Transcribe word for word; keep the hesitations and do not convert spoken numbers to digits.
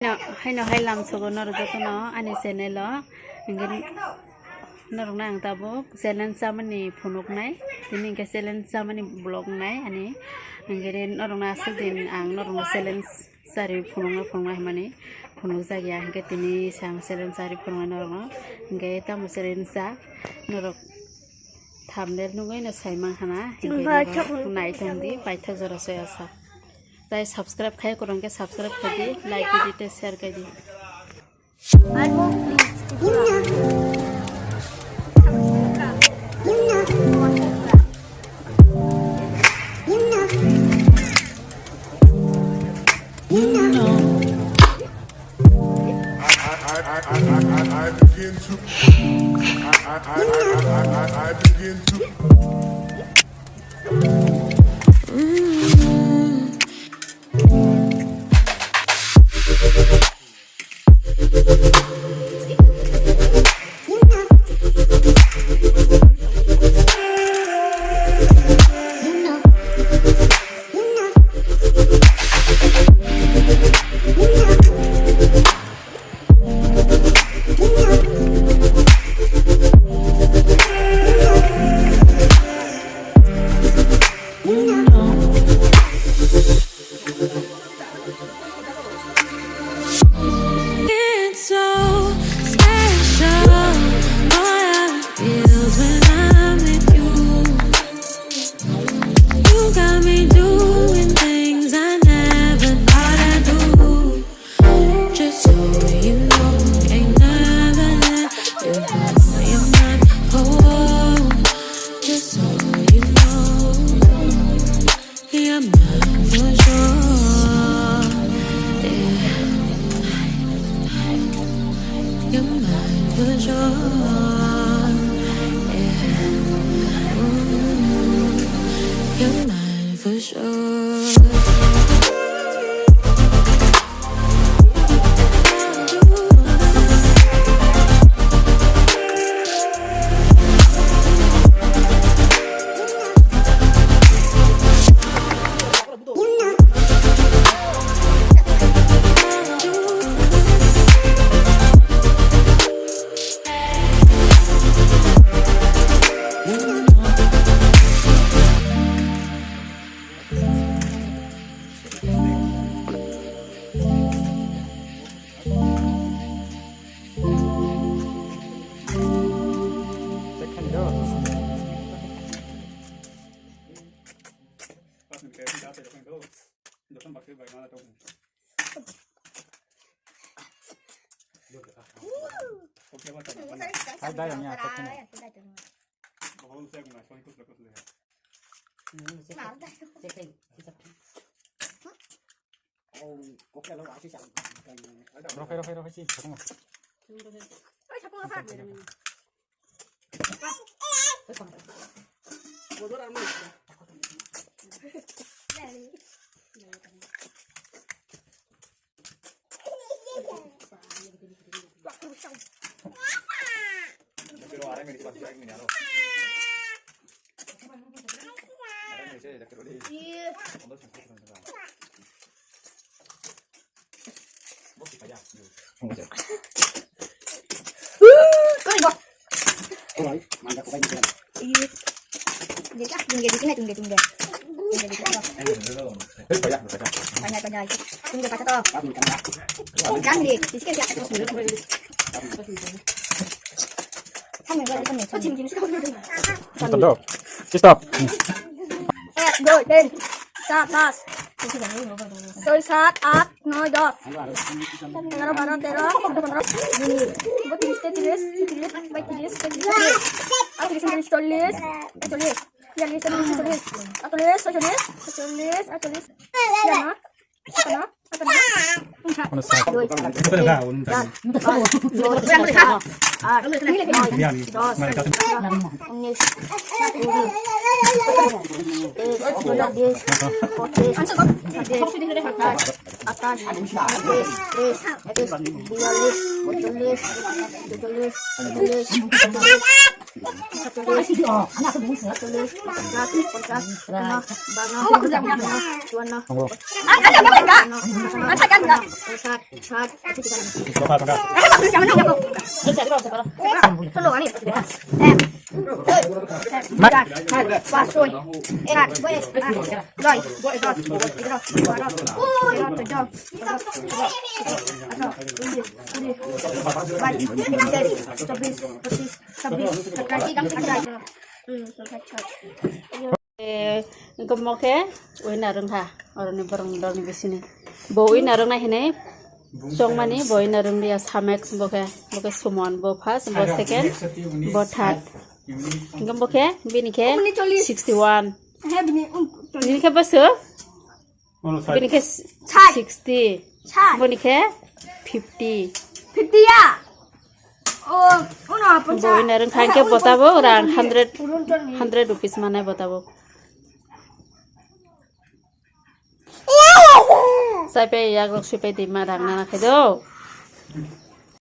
Haino, haino hai lamsogo norok jotono ani channel o. Hingke norokno ang tabuk challenge chamani phunuknai. Tini hingke challenge chamani vlog nai ani. Hingke norokno aswk din ang norokno challenge chari phunukna phunukna hwnmani phunukjak ya. Hingke tini se ang challenge chari phunuknai norokno. Hingke tamo challenge cha norok thumbnail nugwi no sai mankha na. Hingke norok nai tongdi paithak jora soya sa. Tai subscribe khai kwrwng khe subscribe khai di, like khai di, tei share khai di. I, I, I, I, I, I, I begin to, I, I, I, I, I, I, I begin to. It's so special, boy, how it feels when I'm with you. You got me doing things I never thought I'd do. Just so you know, ain't never let you blow your mind. Oh, just so you know. You're mine for sure. Yeah. You're mine for sure. Yeah. Ooh. You're mine for sure. Rohai, rohai, rohai, si, si, si. Stop. Stop. এক, দুই, তিন, চার, পাঁচ, ছয়, সাত, আট, নয়, দশ, এগারো, বারো, তেরো, চৌদ্দ, পনেরো, বিশ, বত্রিশ, তেত্রিশ, চৌত্রিশ, পঁয়ত্রিশ, ছত্রিশ, আটত্রিশ, ঊনত্রিশ, চল্লিশ, একচল্লিশ, বিয়াল্লিশ, তেতাল্লিশ, চুয়াল্লিশ, আটচল্লিশ, ছয়চল্লিশ, সাতচল্লিশ, আটচল্লিশ, বিয়াল্লিশ, সাতান্ন, আটান্ন, আটান্ন, Engkhe mo khe winner wngkha oroni borok ni dol ni bisini. Bo winner wngnai hinwi chongmani, bo winner wngya Samex, bo khe, bo khe Suman, bo first, bo second, bo third. Engkhe bo khe bini khe sixty one. Bini khe bwswk? Bini khe sixty. Bini khe fifty. Fifty ya? Oh, uno, bo winner wngkha hinkhe bo tabuk rang hundred, hundred rupees manai bo tabuk. Chaipai yagrok swipai twi ma rang nana khaidok.